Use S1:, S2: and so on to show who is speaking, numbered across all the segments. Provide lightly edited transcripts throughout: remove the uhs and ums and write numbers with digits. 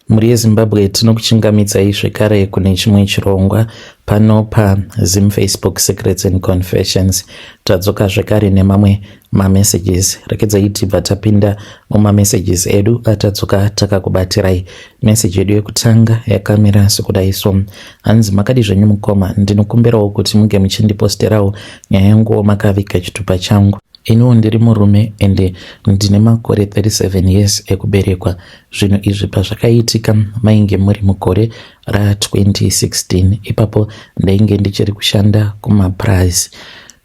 S1: Mhuri yeZimbabwe, tinokuchingamidzai zvekare kune chimwe chirongwa pano paZim Facebook Secrets and Confessions. Tadzoka zvekare nemamwe mamessages. Rekedzai tibva tapinda mumamessages edu atadzoka takakubatirai. Message yedu yekutanga yakamira sekudai so. Hanzi, makadi zvenyu mukoma, ndinokumbirawo kuti munge muchindiposterawo nyaya yanguwo makaviga chitupa changu. Iniwo ndiri murume ende ndine makore 37 years ekuberekwa. Zvinhu izvi pazvakaitika mainge muri mugore ra2016. Ipapo ndainge ndichiri kushanda kumapurazi.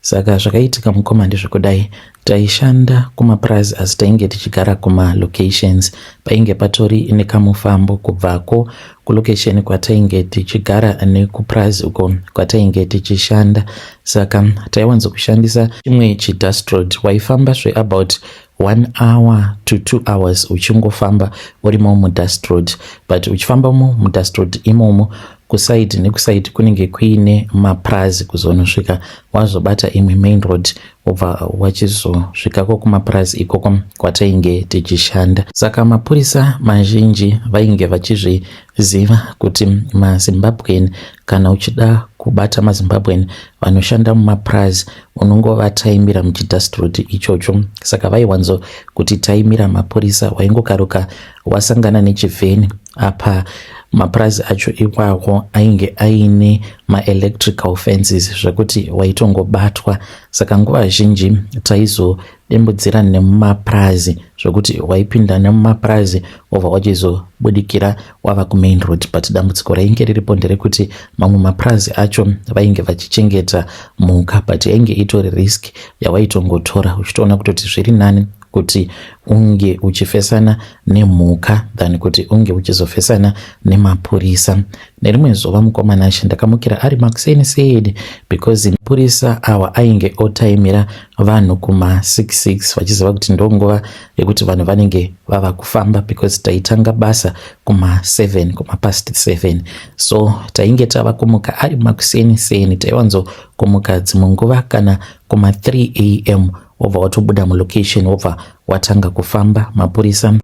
S1: Saka zvakaitika mukoma ndezvekudai: taishanda kumapurazi, asi tainge tichigara kumalocations. Painge patori nekamufambo kubvako kulocation kwatainge tichigara nekupurazi uko kwatainge tichishanda. Saka taiwanzokushandisa chimwe chidust road. Waifamba zveabout 1 hour to 2 hours uchingofamba urimo mudust road, but uchifambamo mudust road imomo, kuside nekuside kunenge kuine mapurazi, kuzonosvika wazobata imwe main road, wobva wachizosvikako kumapurazi ikoko kwatainge tichishanda. Saka mapurisa mazhinji vainge vachizviziva kuti maZimbabwean, kana uchida kubata maZimbabwean vanoshanda mumapurazi, unongovataimira muchidust road ichocho. Saka vaiwanzo kuti taimira mapurisa, waingokaruka wasangana nechivheni. Apa mapurazi acho iwawo ainge aine maelectrical fences, zvekuti waitongobatwa. Saka nguva zhinji taizodembudzira nemumapurazi, zvokuti waipinda nemumapurazi, wobva wachizobudikira wava kumain road. But dambudziko rainge riripo nderekuti mamwe mapurazi acho vainge vachichengeta mhuka, but yainge itori risk yawaitongotora uchitoona kutoti zviri nani kuti unge uchifesana nemhuka than kuti unge uchizofesana nemapurisa. Nerimwe zuva, mukoma Nashe, ndakamukira ari makuseni, because mapurisa awa ainge otaimira vanhu kuma66, vachiziva kuti ndonguva yekuti vanhu vanenge vava kufamba, because taitanga basa kuma7, kumapast 7. So tainge tava kumuka ari makuseni seni. Taiwanzokumuka dzimwe nguva kana kuma3 am, wobva watobuda mulocation, wobva watanga kufamba mapurisa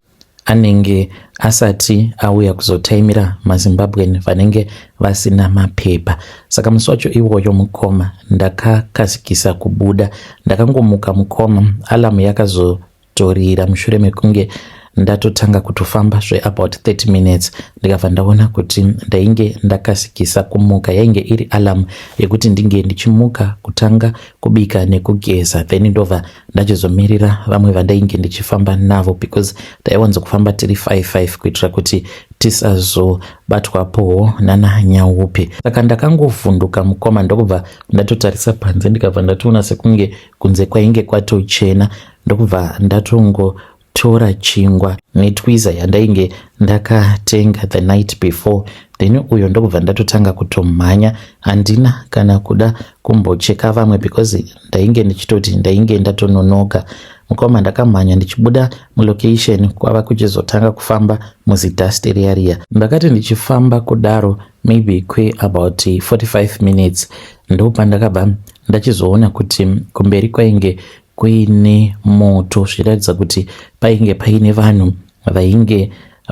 S1: anenge asati auya kuzotaimira maZimbabwean vanenge vasina mapepa. Saka musi wacho iwoyo, mukoma, ndakakasikisa kubuda. Ndakangomuka, mukoma, alarm yakazotorira mushure mekunge ndatotanga kutofamba zveabout 30 minutes. Ndikabva ndaona kuti ndainge ndakasikisa kumuka. Yainge iri alarm yekuti ndinge ndichimuka kutanga kubika nekugeza, then ndobva ndachizomirira vamwe vandainge ndichifamba navo, because taiwanzokufamba tiri 55 kuitira kuti tisazobatwapowo nana nyaupi. Saka ndakangovhunduka, mukoma, ndokubva ndatotarisa panze, ndikabva ndatoona sekunge kunze kwainge kwatochena. Ndokubva ndatongotora chingwa netwiza yandainge ndakatenga the night before, then uyo ndokubva ndatotanga kutomhanya. Handina kana kuda kumbocheka vamwe, because ndainge ndichitoti ndainge ndatononoka. Mukoma, ndakamhanya ndichibuda mulocation, kwava kuchizotanga kufamba muzidust riya riya. Ndakati ndichifamba kudaro maybe kweabout 45 minutes, ndopandakabva ndachizoona kuti kumberi kwainge kuine moto, zvichiratidza kuti painge paine vanhu vainge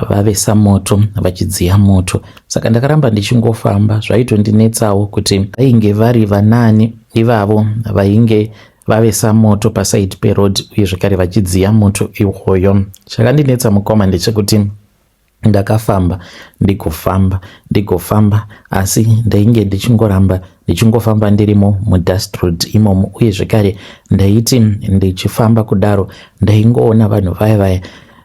S1: vavesa moto, vachidziya moto. Saka ndakaramba ndichingofamba. Zvaitondinetsawo kuti vainge vari vanani ivavo vainge vavesa moto paside peroad, uye zvekare vachidziya moto iwoyo. Chakandinetsa, mukoma, ndechekuti ndakafamba, ndigofamba, ndigofamba, asi ndainge ndichingoramba ndichingofamba ndirimo mudust road imomo. Uye zvekare ndaiti ndichifamba kudaro, ndaingoona vanhu vaya vaya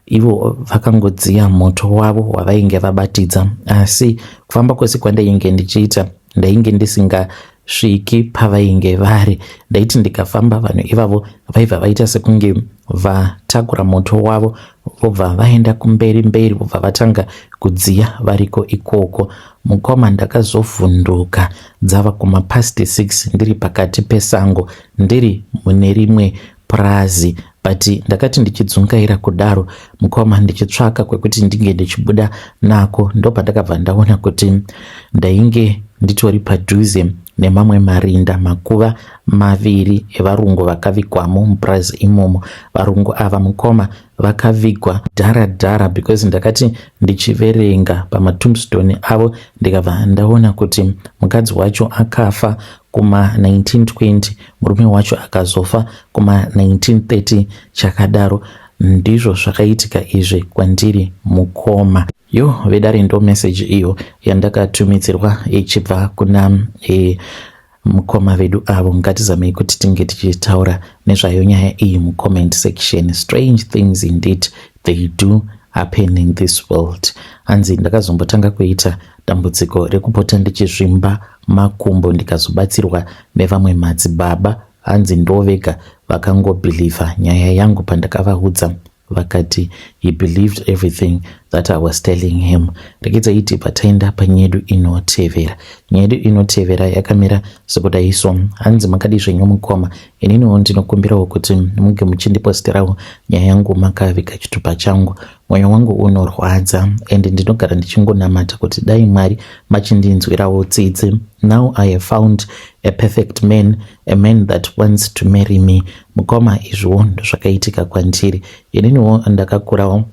S1: ivo vakangodziya moto wavo wavainge vabatidza, asi kufamba kwese kwandainge ndichiita, ndainge ndisingasviki pavainge vari. Ndaiti ndikafamba, vanhu ivavo vaibva vaita sekunge vatakura moto wavo, vobva vaenda kumberi mberi, vobva vatanga kudziya variko ikoko. Mukoma, ndakazovhunduka dzava kumapast 6, ndiri pakati pesango, ndiri mune rimwe purazi. But ndakati ndichidzungaira kudaro, mukoma, ndichitsvaka kwekuti ndinge ndichibuda nako, ndopandakabva ndaona kuti ndainge nditori padhuze. nemamwe marinda makuva maviri evarungu vakavigwamo mupurazi imomo. Varungu ava mukoma vakavigwa dhara dhara because ndakati ndichiverenga pamatombstone avo ndikabva ndaona kuti mukadzi wacho akafa kuma 1920, murume wacho akazofa kuma 1930 chakadaro. Ndizvo zvakaitika izvi kwandiri mukoma. Yo vedare, ndo message iyo yandakatumidzirwa ichibva kuna mukoma vedu avo. Ngatizamei kuti tinge tichitaura nezvayo nyaya iyi mucomment section. Strange things indeed, they do happen in this world. Hanzi ndakazombotanga kuita dambudziko rekupota ndichizvimba makumbo, ndikazobatsirwa nevamwe madzibaba. Hanzi ndovega vakangobhilivha nyaya yangu pandakavaudza, vakati he believed everything that I was telling him. Regedzai tibva taenda panyaya yedu inotevera. Nyaya yedu inotevera yakamira sekudai so. Hanzi makadi zvenyu mukoma, ininiwo ndinokumbirawo kuti munge muchindiposterawo nyaya yangu makaviga chitupa changu. Mwoyo wangu unorwadza and ndinogara ndichingonamata kuti dai Mwari machindinzwirawo tsitsi. Now I have found a perfect man, a man that wants to marry me. Mukoma, izviwo ndozvakaitika kwandiri. Ininiwo ndakakurawo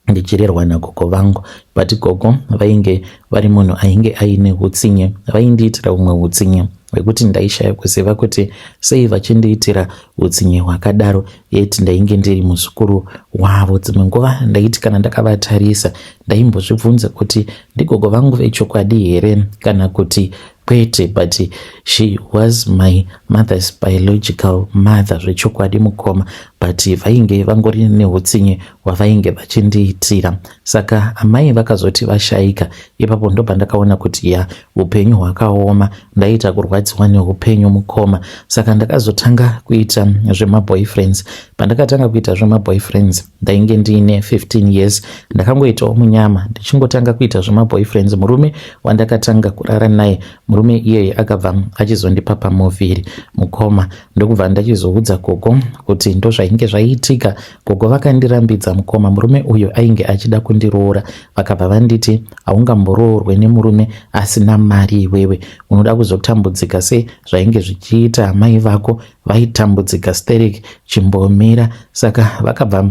S1: ndichirerwa nagogo vangu, but gogo vainge vari munhu ainge aine utsinye. Vaindiitira umwe utsinye hwekuti ndaishaya kuziva kuti sei vachindiitira utsinye hwakadaro, yet ndainge ndiri muzukuru wavo. Dzimwe nguva ndaiti kana ndakavatarisa ndaimbozvibvunza kuti ndigogo vangu vechokwadi here kana kuti kwete, but she was my mother's biological mother zvechokwadi mukoma, but vainge vangori neutsinye hwavainge vachindiitira. Saka amai vakazoti vashayika, ipapo ndobva ndakaona kuti ya, upenyu hwakaoma. Ndaita kurwadziwa neupenyu mukoma. Saka ndakazotanga kuita zvemaboyfriends. Pandakatanga kuita zvemaboyfriends ndainge ndiine 15 years. Ndakangoitawo munyama ndichingotanga kuita zvemaboyfriends. Murume wandakatanga kurara naye, murume iyeye akabva achizondipa pamuviri mukoma, ndokubva ndachizoudza gogo kuti ndozvainge zvaitika. Gogo vakandirambidza mukoma. Murume uyu ainge achida kundiroora, vakabva vanditi, "Haungamboroorwe nemurume asina mari iwewe, unoda kuzotambudzika sezvainge zvichiita amai vako vaitambudzika sterek, chimbomira." Saka vakabva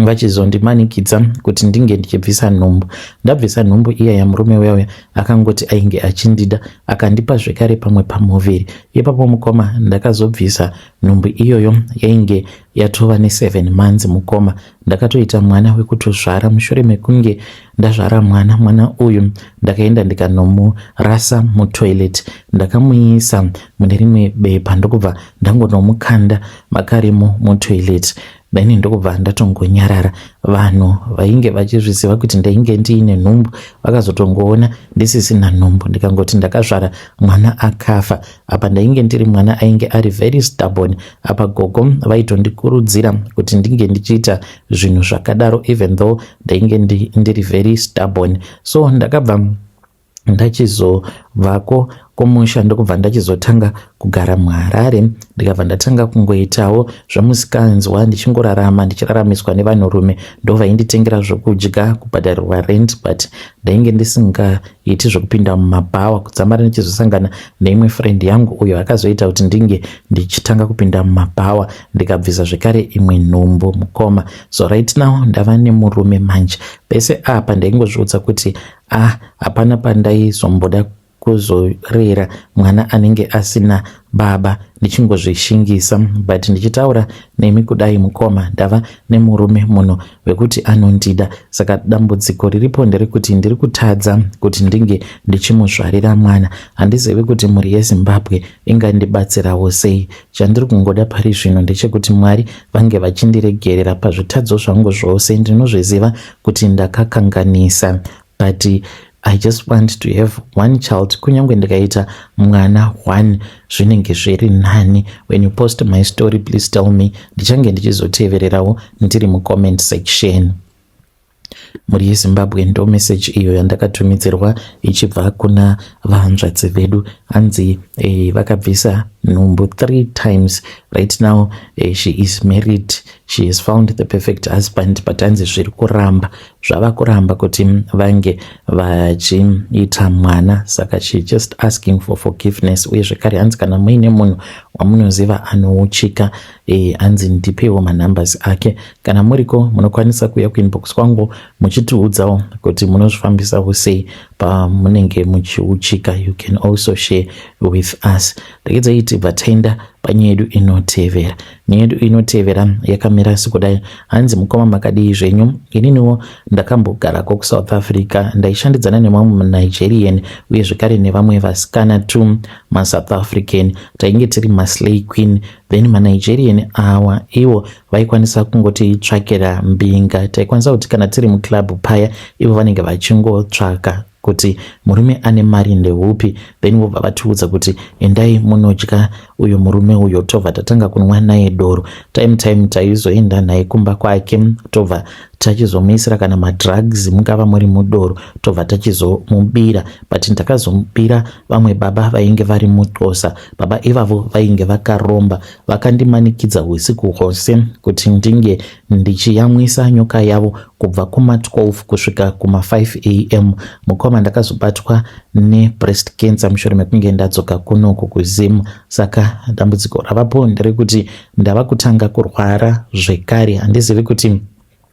S1: vachizondimanikidza kuti ndinge ndichibvisa nhumbu. Ndabvisa nhumbu iya yamurume uya uya, akangoti ainge achindida, akandipa zvekare pamwe pamuviri. Ipapo mukoma ndakazobvisa nhumbu iyoyo, yainge yatova ne7 months mukoma. Ndakatoita mwana wekutozvara. Mushure mekunge ndazvara mwana, mwana uyu ndakaenda ndikanomurasa mutoilet. Ndakamuisa mune rimwe bepa, ndokubva ndangonomukanda makarimo mutoilet, then ndokubva ndatongonyarara. Vanhu vainge vachizviziva kuti ndainge ndiine nhumbu vakazotongoona ndisisina nhumbu, ndikangoti ndakazvara mwana akafa. Apa ndainge ndiri mwana ainge ari very stubborn. Apa gogo vaitondikurudzira kuti ndinge ndichiita zvinhu zvakadaro, even though ndainge ndiri very stubborn. So ndakabva ndachizobvako kumusha, ndokubva ndachizotanga kugara muHarare. Ndikabva ndatanga kungoitawo zvamusikanzwa, ndichingorarama ndichiraramiswa nevanhurume. Ndo vainditengera zvokudya, kubhadharirwa rent, but ndainge ndisingaiti zvokupinda mumabhawa kudzamara ndichizosangana neimwe friend yangu uyo akazoita kuti ndinge ndichitanga kupinda mumabhawa, ndikabvisa zvekare imwe nhumbu mukoma. So right now ndava nemurume manje. Pese apa ndaingozviudza kuti ah, hapana pandaizomboda kuzorera mwana anenge asina baba, ndichingozvishingisa. But ndichitaura nemi kudai mukoma, ndava nemurume, munhu wekuti anondida. Saka dambudziko riripo nderekuti ndiri kutadza kuti ndinge ndichimuzvarira mwana. Handizivi kuti mhuri yeZimbabwe ingandibatsirawo sei. Chandiri kungoda pari zvino ndechekuti Mwari vange vachindiregerera pazvitadzo zvangu zvose. Ndinozviziva kuti ndakakanganisa, but I just want to have one child. Kunyange ndikaita mwana one zvinenge zviri nani. When you post my story, please tell me. Ndichange ndichizotevererawo ndiri mucomment section. Mhuri yeZimbabwe, ndo message iyo yandakatumidzirwa ichibva kuna vahanzvadzi vedu. Hanzi vakabvisa nhumbu three times. Right now she is married, she has found the perfect husband, but hanzi zviri kuramba, zvava kuramba kuti vange vachiita mwana. Saka she just asking for forgiveness. Uye zvekare hanzi kana muine munhu wamunoziva anouchika, hanzi ndipewo manumbers ake. Kana muriko, munokwanisa kuuya kuinbox kwangu muchitiudzawo kuti munozvifambisawo sei pamunenge muchiuchika. You can also share with us. Regedzai tibva taenda panyaya yedu inotevera. Nyaya yedu inotevera yakamira sekudai. Hanzi, "Mukoma, makadii zvenyu? Ininiwo ndakambogarako kuSouth Africa. Ndaishandidzana nemamwe muNigerian uye zvekare nevamwe vasikana t maSouth African. Tainge tiri maslay queen. Then maNigerian awa ivo vaikwanisa kungotitsvakira mbinga. Taikwanisa kuti kana tiri muclub paya, ivo vanenge vachingotsvaka kuti murume ane mari ndeupi, then vobva vatiudza kuti endai munodya uyo murume uyo. Tobva tatanga kunwa naye doro. Time time taizoenda naye kumba kwake, tobva tachizomuisira kana madrugs mungava muri mudoro, tobva tachizomubira. But ndakazomubira vamwe baba vainge vari muXhosa. Baba ivavo vainge vakaromba. Vakandimanikidza usiku hwose kuti ndinge ndichiyamwisa nyoka yavo kubva kuma12 kusvika kuma5 am. Mukoma, ndakazobatwa nebreast cancer mushure mekunge ndadzoka kunoku kuZim. Saka dambudziko ravapo nderekuti ndava kutanga kurwara zvekare. Handizivi kuti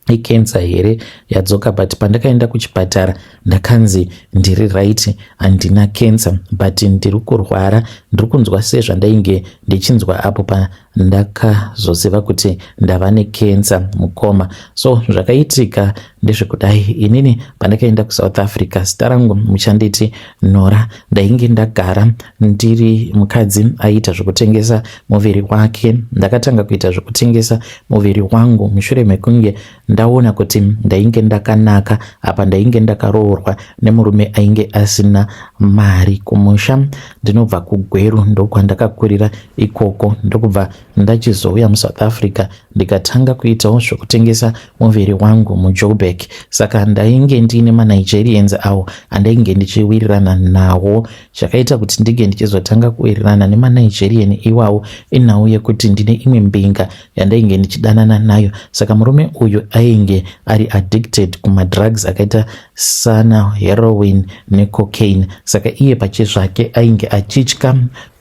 S1: icancer here yadzoka, but pandakaenda kuchipatara ndakanzi ndiri right, handina cancer, but ndiri kurwara. Ndiri kunzwa sezvandainge ndichinzwa apo pandakazoziva kuti ndava necancer. Mukoma, so zvakaitika ndezvekudai. Inini pandakaenda kuSouth Africa, zita rangu muchanditi Nora. Ndainge ndagara ndiri mukadzi aiita zvekutengesa muviri wake. Ndakatanga kuita zvekutengesa muviri wangu mushure mekunge ndaona kuti ndainge ndakanaka. Apa ndainge ndakaroorwa nemurume ainge asina mari. Kumusha ndinobva kuGweru, ndokwandakakurira ikoko. Ndokubva ndachizouya muSouth Africa, ndikatanga kuitawo zvekutengesa muviri wangu muJoburg. Saka ndainge ndiine maNigerians avo andainge ndichiwirirana nawo. Chakaita kuti ndinge ndichizotanga kuwirirana nemaNigerian iwawo inhau yekuti ndine imwe mbinga yandainge ndichidanana nayo. Saka murume uyu ainge ari addicted kumadrugs akaita sana heroin necocaine. Saka iye pachezvake ainge achitya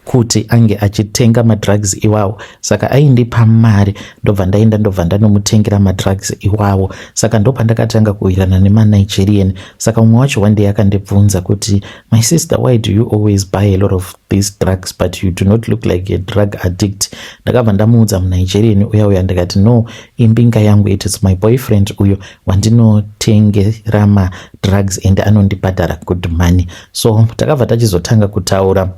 S1: kuti ange achitenga madrugs iwawo, saka aindipa mari, ndobva ndaenda, ndobva ndanomutengera madrugs iwawo. Saka ndopandakatanga kuwirana nemaNigerian. Saka umwe wacho one day akandibvunza kuti, 'My sister, why do you always buy a lot of these drugs, but you do not look like a drug addict?' Ndakabva ndamuudza muNigerian uya uya, ndikati, 'No, imbinga yangu, it is my boyfriend uyo wandinotengera madrugs and anondibhadhara good money.' So takabva tachizotanga kutaura,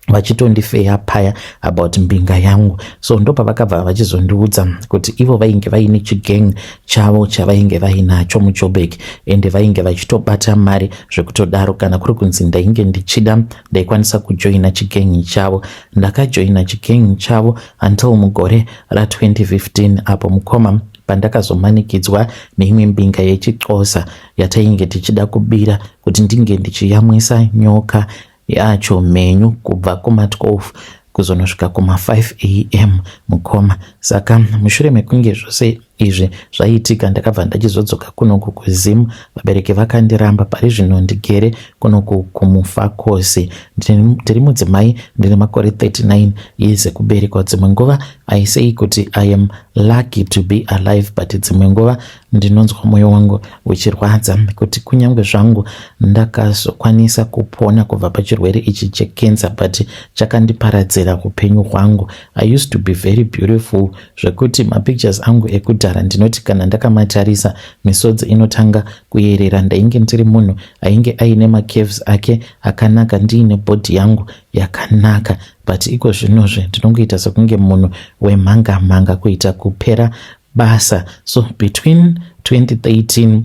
S1: vachitondifeya paya about mbinga yangu. So ndopavakabva vachizondiudza kuti ivo vainge vaine chigang chavo chavainge vainacho muJoburg, ende vainge vachitobata mari zvekutodaro. Kana kuri kunzi ndainge ndichida, ndaikwanisa kujoina chigang chavo. Ndakajoina chigang chavo until mugore ra2015, apo mukoma pandakazomanikidzwa neimwe mbinga yechiXhosa yatainge tichida kubira kuti ndinge ndichiyamwisa nyoka yacho mhenyu kubva kuma12 kuzonosvika kuma5 am, mukoma. Saka mushure mekunge zvose izvi zvaitika, ndakabva ndachizodzoka kunoku kuZim. Vabereki vakandiramba. Pari zvino ndigere kunoku kuMufakose. Ndiri mudzimai, ndine makore 39 years ekuberekwa. Dzimwe nguva I say kuti I am lucky to be alive, but dzimwe nguva ndinonzwa mwoyo wangu uchirwadza kuti kunyange zvangu ndakazokwanisa kupona kubva pachirwere ichi checancer, but chakandiparadzira upenyu hwangu. I used to be very beautiful, zvekuti mapictures angu ekudhara ndinoti kana ndakamatarisa, misodzi inotanga kuyerera. Ndainge ndiri munhu ainge aine macurves ake akanaka, ndiine body yangu yakanaka, but iko zvinozve ndinongoita sekunge munhu wemhanga mhanga, kuita kupera basa. So between 2013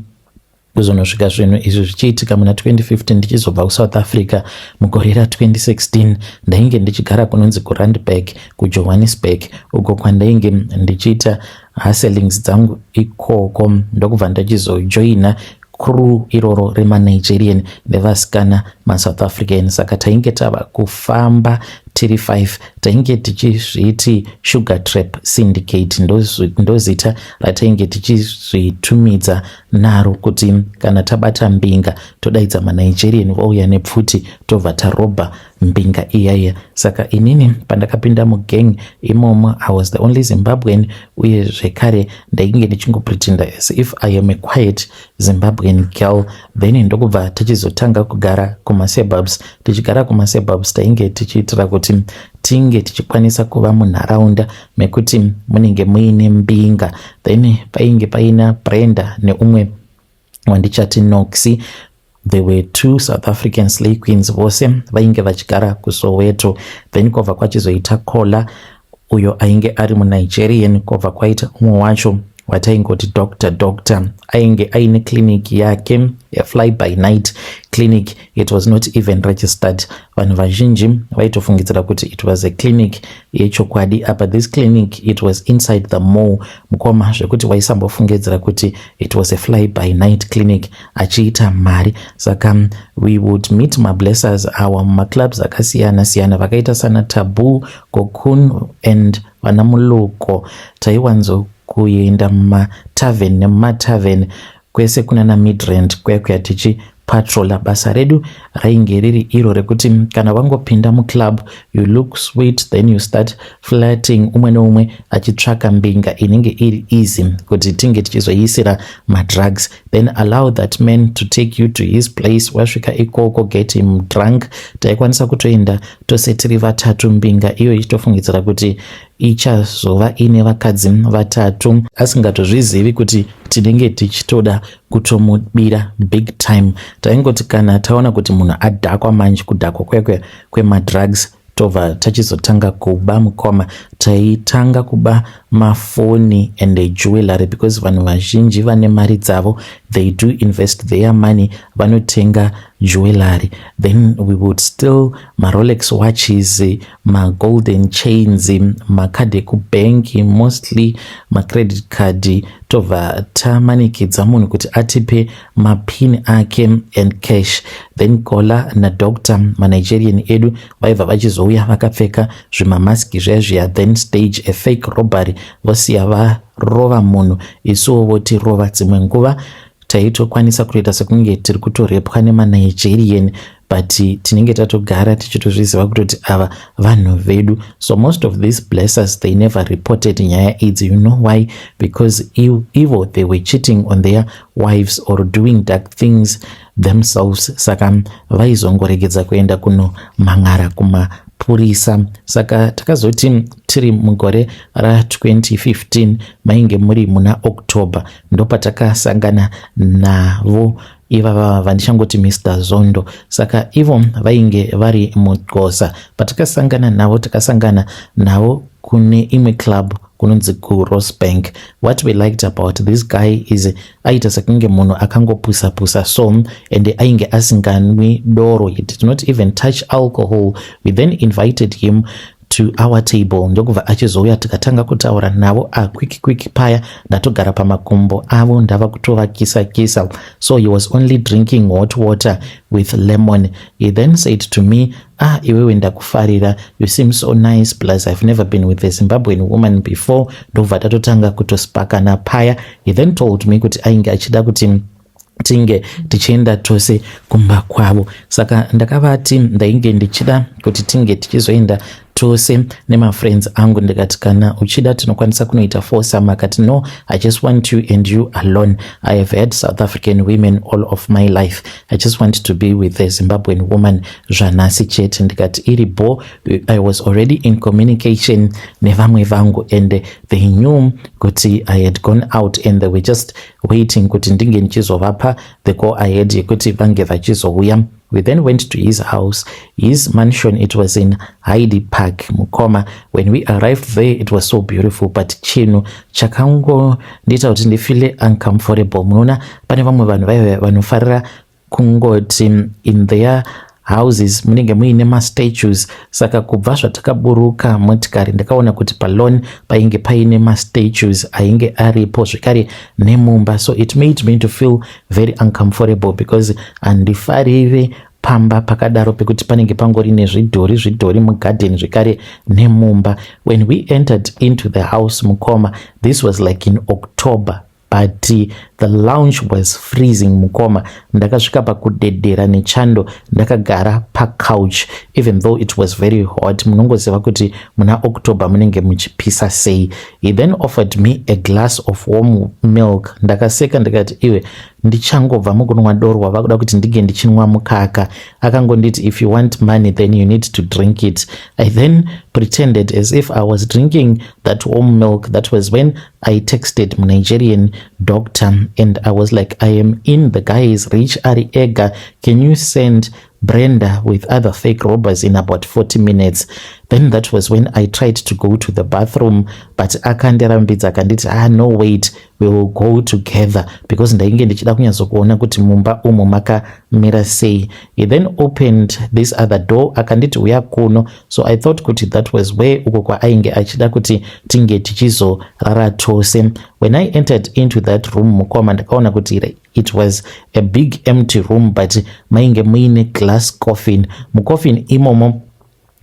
S1: kuzonosvika zvinhu izvi zvichiitika muna 2015, ndichizobva kuSouth Africa mugore ra2016, ndainge ndichigara kunonzi kuRandburg kuJohannesburg, uko kwandainge ndichiita hustlings dzangu ikoko. Ndokubva ndachizojoina crew iroro remaNigerian nevasikana maSouth African. Saka tainge tava kufamba. Tiri 5 tainge tichizviti Sugar Trap Syndicate, ndozita ratainge tichizvitumidza naro, kuti kana tabata mbinga todaidza maNigerian vouya nepfuti, tobva tarobha mbinga iyaiya. Saka inini pandakapinda mugang imomo, I was the only Zimbabwean, uye zvekare ndainge ndichingopretenda as if I am a quiet Zimbabwean girl. Then ndokubva tichizotanga kugara kumasuburbs. Tichigara kumasuburbs, tainge tichiitira kuti tinge tichikwanisa kuva munharaunda mekuti munenge muine mbinga. Then painge paina Brenda neumwe wandichati Noxy. There were two South African slay queens, vose vainge vachigara kuSoweto. Then kwabva kwachizoita Cola, uyo ainge ari muNigerian. Kwabva kwaita umwe wacho wataingoti Doctor. Doctor ainge aine clinic yake, yafly by night clinic. It was not even registered. Vanhu vazhinji vaitofungidzira kuti it was a clinic yechokwadi. Apa this clinic, it was inside the mall, mukoma, zvekuti waisambofungidzira kuti it was a fly by night clinic achiita mari. Saka we would meet mablessers awa mumaclubs akasiyana siyana, vakaita sana Taboo, Gokun and vana Muluko. Taiwanzo kuenda mumatavern nemumatavern kwese kunana Midrand kuya tichipatrola. Basa redu rainge riri iro rekuti kana wangopinda muclub, you look sweet, then you start flirting, umwe neumwe achitsvaka mbinga inenge iri easy kuti tinge tichizoisira madrugs. Then allow that man to take you to his place. Wasvika ikoko, get him drunk. Taikwanisa kutoenda tose tiri vatatu, mbinga iyo ichitofungidzira kuti ichazova ine vakadzi vatatu, asingatozvizivi kuti tinenge tichitoda kutomubira big time. Taingoti kana taona kuti munhu adhakwa manje, kudhakwa kwekwe kwemadrugs, tobva tachizotanga kuba, mukoma. Taitanga kuba mafoni and jewelry, because vanhu vazhinji vane mari dzavo, they do invest their money, vanotenga jewelry. Then we would steal maRolex watches, magolden chains, makadhi ekubhengi, mostly macredit card, tobva tamanikidza munhu kuti atipe mapin ake and cash. Then Gola nadoctor, maNigerian edu, vaibva vachizouya vakapfeka zvimamaski zviya zviya, then stage a fake robbery, vosiya varova munhu, isuwo votirova. Dzimwe nguva taitokwanisa kutoita sekunge tiri kutorepwa nemaNigerian, but tinenge tatogara tichitozviziva kutoti ava vanhu vedu. So most of these blessers, they never reported nyaya idzi. You know why? Because ivo they were cheating on their wives or doing dark things themselves, saka vaizongoregedza kuenda kunomhan'ara kumapurisa. Saka takazoti tiri mugore ra2015, mainge muri muna October, ndopatakasangana navo ivava vandichangoti Mr Zondo. Saka ivo vainge vari mugosa. Patakasangana navo, takasangana navo kune imwe club kunonzi kuRosebank. What we liked about this guy is aita sekunge munhu akangopusa-pusa so, and ainge asinganwi doro. He did not even touch alcohol. We then invited him to our table, ndokubva achizouya, tikatanga kutaura navo. A quick quick paya ndatogara pamakumbo avo, ndava kutovakisa kisa. So he was only drinking hot water with lemon. He then said to me, "Ah, iwewe ndakufarira. You seem so nice, plus I've never been with a Zimbabwean woman before." Ndobva tatotanga kutospakana paya. He then told me kuti ainge achida kuti tinge tichienda tose kumba kwavo. Saka ndakavati ndainge ndichida kuti tinge tichizoenda tose nemafriends angu. Ndikati kana uchida tinokwanisa kunoita foursome. Akati, "No, I just want you and you alone. I have had South African women all of my life. I just want to be with a Zimbabwean woman zvanhasi chete." Ndikati iri bo. I was already in communication nevamwe vangu, and they knew kuti I had gone out, and they were just waiting kuti ndinge ndichizovapa the go ahead yekuti vange vachizouya. We then went to his house, his mansion. It was in Heide Park, mukoma. When we arrived there, it was so beautiful, but chinhu chakangondiita kuti ndifeele uncomfortable, munoona pane vamwe vanhu vaiva vanofarira kungoti in their houses munenge muine mastatues. Saka kubva zvatakaburuka motikari, ndakaona kuti palawn painge paine mastatues ainge aripo, zvekare nemumba. So it made me to feel very uncomfortable because handifariri Pamba pakadaro pekuti panenge pangori nezvidhori zvidhori mugadheni zvekare nemumba. When we entered into the house, mukoma, this was like in October, but the lounge was freezing, mukoma. Ndakasvika pakudedera nechando ndakagara pacouch, even though it was very hot. Munongoziva kuti muna October munenge muchipisa sei. He then offered me a glass of warm milk. Ndakaseka ndikati, "Iwe, ndichangobva mukunwa doro, wava kuda kuti ndinge ndichinwa mukaka?" Akangonditi, "If you want money, then you need to drink it." I then pretended as if I was drinking that warm milk. That was when I texted Nigerian doctor and I was like, "I am in, the guy is rich, ari ega. Can you send Brenda with other fake robbers in about 40 minutes?" Then that was when I tried to go to the bathroom, but akandirambidza akanditi, "Ah, no, wait, we will go together," because ndainge ndichida kunyatsokuona kuti mumba umu makamira sei. He then opened this other door akanditi, "Uya kuno." So I thought kuti that was where uko kwaainge achida kuti tinge tichizorara tose. When I entered into that room, mukoma, ndakaona kuti it was a big empty room, but mainge muine glass coffin. Mucoffin imomo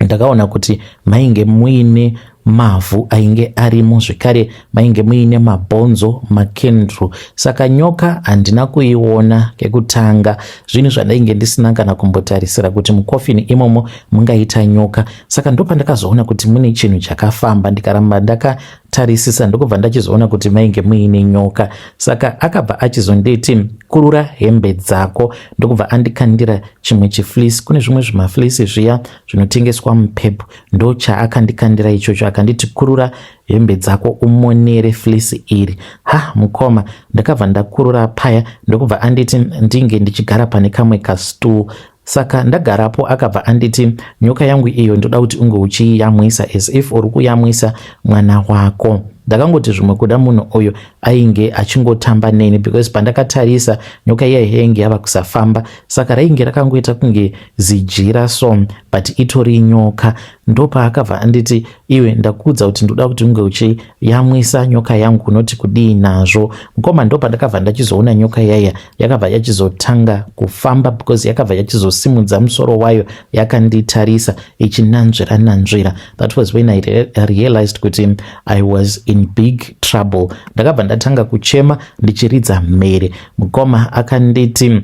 S1: ndakaona kuti mainge muine mavhu ainge arimo, zvekare mainge muine mabhonzo, makenduru. Saka nyoka handina kuiona kekutanga. Zvinhu zvandainge ndisina kana kumbotarisira kuti mukofini imomo mungaita nyoka. Saka ndopandakazoona kuti mune chinhu chakafamba. Ndikaramba ndakatarisisa, ndokubva ndachizoona kuti mainge muine nyoka. Saka akabva achizonditi, "Kurura hembe dzako," ndokubva andikandira chimwe chifleece. Kune zvimwe zvimafleece zviya zvinotengeswa muPep, ndo chaakandikandira ichocho. Akanditi, "Kurura hembe dzako umonere fleece iri." Ha, mukoma, ndakabva ndakurura paya, ndokubva anditi ndinge ndichigara pane kamwe kastool. Saka ndagarapo, akabva anditi, "Nyoka yangu iyo ndoda kuti unge uchiiyamwisa as if uri kuyamwisa mwana wako." Ndakangoti zvimwe kuda munhu uyu ainge achingotamba neni, because pandakatarisa, nyoka iya yainge yava kusafamba. Saka rainge rakangoita kunge zijira so, but itori nyoka. Ndopaakabva anditi, "Iwe, ndakuudza kuti ndoda kuti unge uchiyamwisa nyoka yangu, unoti kudii nazvo?" Mukoma, ndopandakabva ndachizoona nyoka yaya yakabva yachizotanga kufamba, because yakabva yachizosimudza musoro wayo yakanditarisa ichinanzvira nanzvira. That was when I realized kuti I was in big trouble. Ndakabva ndatanga kuchema ndichiridza mhere. Mukoma, akanditi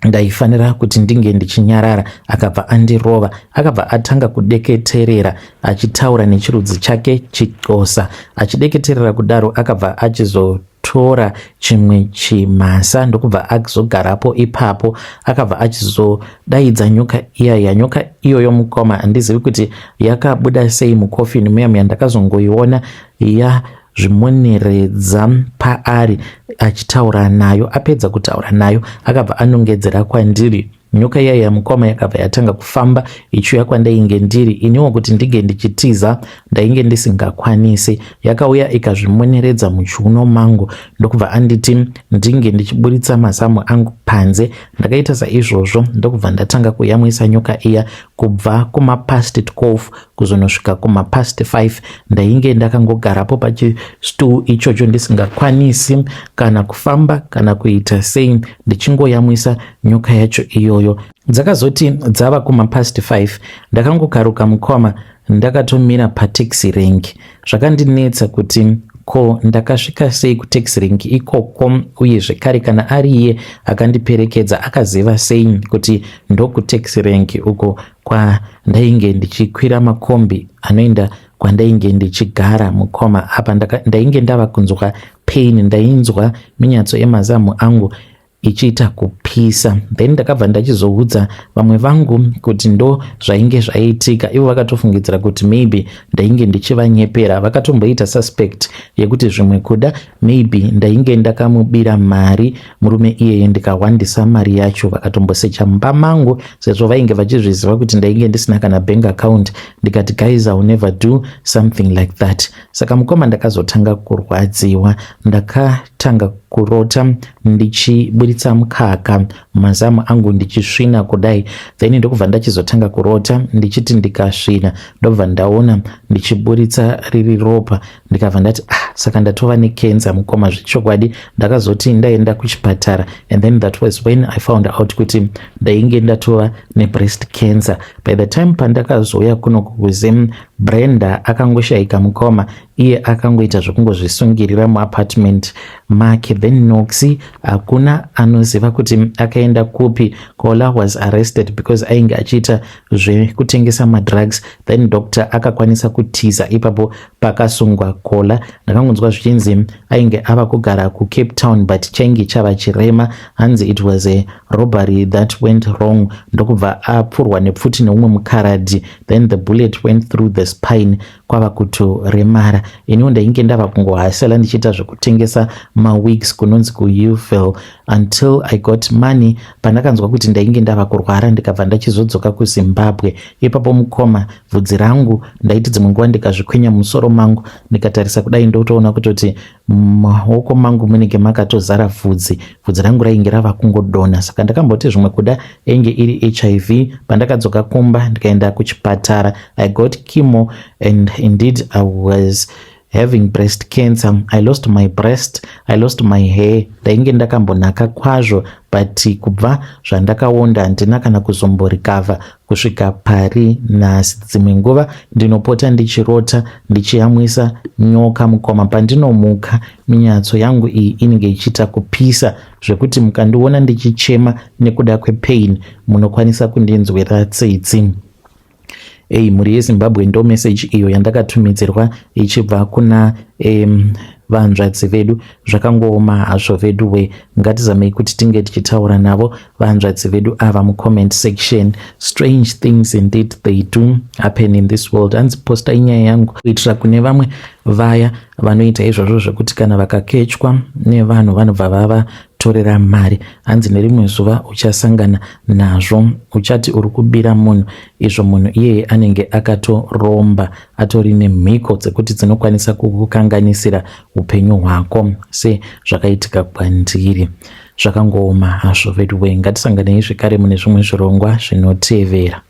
S1: ndaifanira kuti ndinge ndichinyarara. Akabva andirova. Akabva atanga kudeketerera achitaura nechirudzi chake chiXhosa. Achideketerera kudaro, akabva achizotora chimwe chimasa, ndokubva azogarapo ipapo. Akabva achizodaidza nyoka iyaya. Nyoka iyoyo, mukoma, handizivi kuti yakabuda sei mukofini muya muya. Ndakazongoiona yazvimoneredza paari achitaura nayo. Apedza kutaura nayo, akabva anongedzera kwandiri. Nyoka iya mukoma yakabva yatanga kufamba ichiuya kwandainge ndiri. Iniwo kuti ndinge ndichitiza ndainge ndisingakwanisi. Yakauya ikazvimoneredza muchiuno mangu, ndokubva anditi ndinge ndichiburitsa mazamu angu panze. Ndakaita saizvozvo, ndokubva ndatanga kuyamwisa nyoka iya kubva kumapast 12 kuzonosvika kumapast 5. Ndainge ndakangogarapo pachistool ichocho, ndisingakwanisi kana kufamba kana kuita sei, ndichingoyamwisa nyoka yacho iyoyo. Dzakazoti dzava kumapast 5, ndakangokaruka, mukoma, ndakatomira pataxi rank. Zvakandinetsa kuti ko ndakasvika sei kutaxi rank ikoko, uye zvekare kana ari iye akandiperekedza, akaziva sei kuti ndokutaxi rank uko kwandainge ndichikwira makombi anoenda kwandainge ndichigara. Mukoma, apa ndainge ndava kunzwa pain. Ndainzwa minyatso yemazamu angu ichiita kupisa. Then ndakabva ndachizoudza vamwe vangu kuti ndo zvainge zvaitika. Ivo vakatofungidzira kuti maybe ndainge ndichivanyepera. Vakatomboita suspect yekuti zvimwe kuda maybe ndainge ndakamubira mari murume iyeye, ndikahwandisa mari yacho. Vakatombosecha mumba mangu, sezvo vainge vachizviziva kuti ndainge ndisina kana bank account. Ndikati, "Guys, I will never do something like that." Saka mukoma, ndakazotanga kurwadziwa. Ndakatanga kurota ndichiburitsa mukaka mumazamu angu, ndichisvina kudai. Then ndokubva ndachizotanga kurota ndichiti ndikasvina, ndobva ndaona ndichiburitsa riri ropa ndikabva ndati ah, saka ndatova necancer mukoma. Zvechokwadi ndakazoti ndaenda kuchipatara and then that was when I found out kuti ndainge ndatova nebreast cancer. By the time pandakazouya kuno kuZim, Brenda akangoshayika mukoma. Iye akangoita zvekungozvisungirira muapartment make. Then Noxy, hakuna anoziva kuti akaenda kupi. Kola was arrested because ainge achiita zvekutengesa madrugs. Then doctor akakwanisa kutiza ipapo pakasungwa Kola. Ndakangonzwa zvichinzi ainge ava kugara kuCape Town, but chainge chava chirema. Hanzi it was a robbery that went wrong, ndokubva apfurwa nepfuti neumwe mukaradhi. Then the bullet went through the spine, kwava kutoremara. Iniwo ndainge ndava kungohasela ndichiita zvekutengesa mawigs kunonzi kuUville until I got money. Pandakanzwa kuti ndainge ndava kurwara, ndikabva ndachizodzoka kuZimbabwe. Ipapo mukoma, bvudzi rangu ndaiti dzimwe nguva ndikazvikwenya musoro mangu, ndikatarisa kudai, ndotoona kutoti maoko mangu munenge makatozara bvudzi. Bvudzi rangu rainge rava kungodonha, saka ndakamboti zvimwe kuda ainge iri HIV. Pandakadzoka kumba, ndikaenda kuchipatara, I got chemo and indeed I was having breast cancer. I lost my breast, I lost my hair. Ndainge ndakambonaka kwazvo, but kubva zvandakaonda handina kana kuzomborecover kusvika pari nhasi. Dzimwe nguva ndinopota ndichirota ndichiyamwisa nyoka mukoma. Pandinomuka, minyatso yangu iyi inenge ichiita kupisa zvekuti mukandiona ndichichema nekuda kwepain, munokwanisa kundinzwira tsitsi. Ei, mhuri yeZimbabwe, ndo meseji iyo yandakatumidzirwa ichibva kuna vanzvadzi vedu. Zvakangooma hazvo vedu we. Ngatizamei kuti tinge tichitaura navo vanzvadzi vedu ava mucomment section. Strange things indeed, they do happen in this world. Hanzi posta inyaya yangu kuitira kune vamwe vaya vanoita izvozvo zvekuti kana vakakechwa nevanhu vanobva vavatorera mari. Hanzi nerimwe zuva uchasangana nazvo, uchati uri kubira munhu, izvo munhu iyeye anenge akatoromba, atori nemhiko dzekuti dzinokwanisa kukukanganisira upenyu hwako, sezvakaitika kwandiri. Zvakangooma hazvo veduwe. Ngatisanganei zvekare mune zvimwe zvirongwa zvinotevera.